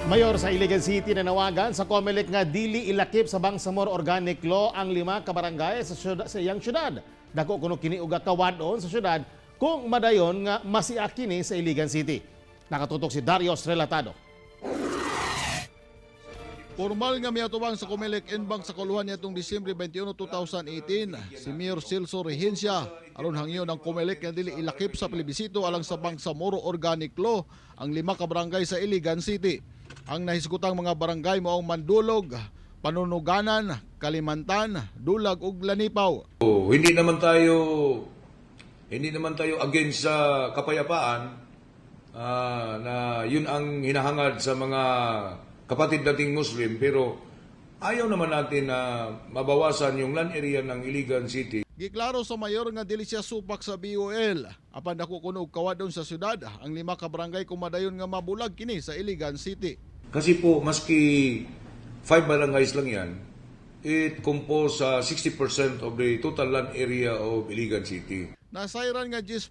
Mayor sa Iligan City nanawagan sa COMELEC nga dili ilakip sa Bangsamoro Organic Law ang lima ka barangay sa syudad, sa iyang syudad. Dako kuno kini og kawadon sa syudad kung madayon nga masiak kini sa Iligan City. Nakatutok si Darius Relatado. Formal nga miatubang sa COMELEC en banc sa kauluhan niadtong Disyembre 21, 2018, si Mayor Celso Regencia aron hangyo ng COMELEC nga dili ilakip sa plebisito alang sa Bangsamoro Organic Law ang lima ka barangay sa Iligan City. Ang nahisgutang mga barangay mao ang Mandulog, Panunuganan, Kalimantan, Dulag ug Lanipaw. Oh, hindi naman tayo against sa kapayapaan na yun ang hinahangad sa mga kapatid nating Muslim, pero ayaw naman natin na mabawasan yung land area ng Iligan City. Giklaro sa mayor nga dili siya supak sa BOL. Apan dako kuno og kawadon sa syudad ang lima ka barangay kung madayon nga mabulag kini sa Iligan City. Kasi po, maski five barangays lang yan, it compose 60% of the total land area of Iligan City. Nasayran nga 10%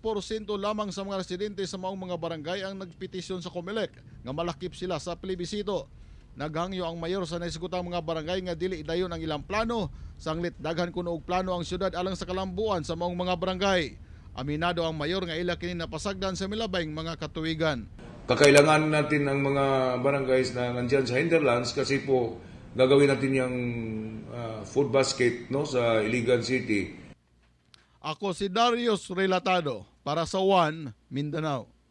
lamang sa mga residente sa maong mga barangay ang nagpetisyon sa COMELEC nga malakip sila sa plebisito. Naghangyo ang mayor sa nahisgutang mga barangay nga dili idayon ang ilang plano, sanglit daghan kuno og plano ang syudad alang sa kalambuan sa maong mga barangay. Aminado ang mayor nga ila kini napasagdan sa milabayng mga katuwigan. Kakailangan natin ang mga barangays na nandyan sa hinterlands kasi po gagawin natin yung food basket, no, sa Iligan City. Ako si Darius Relatado para sa One Mindanao.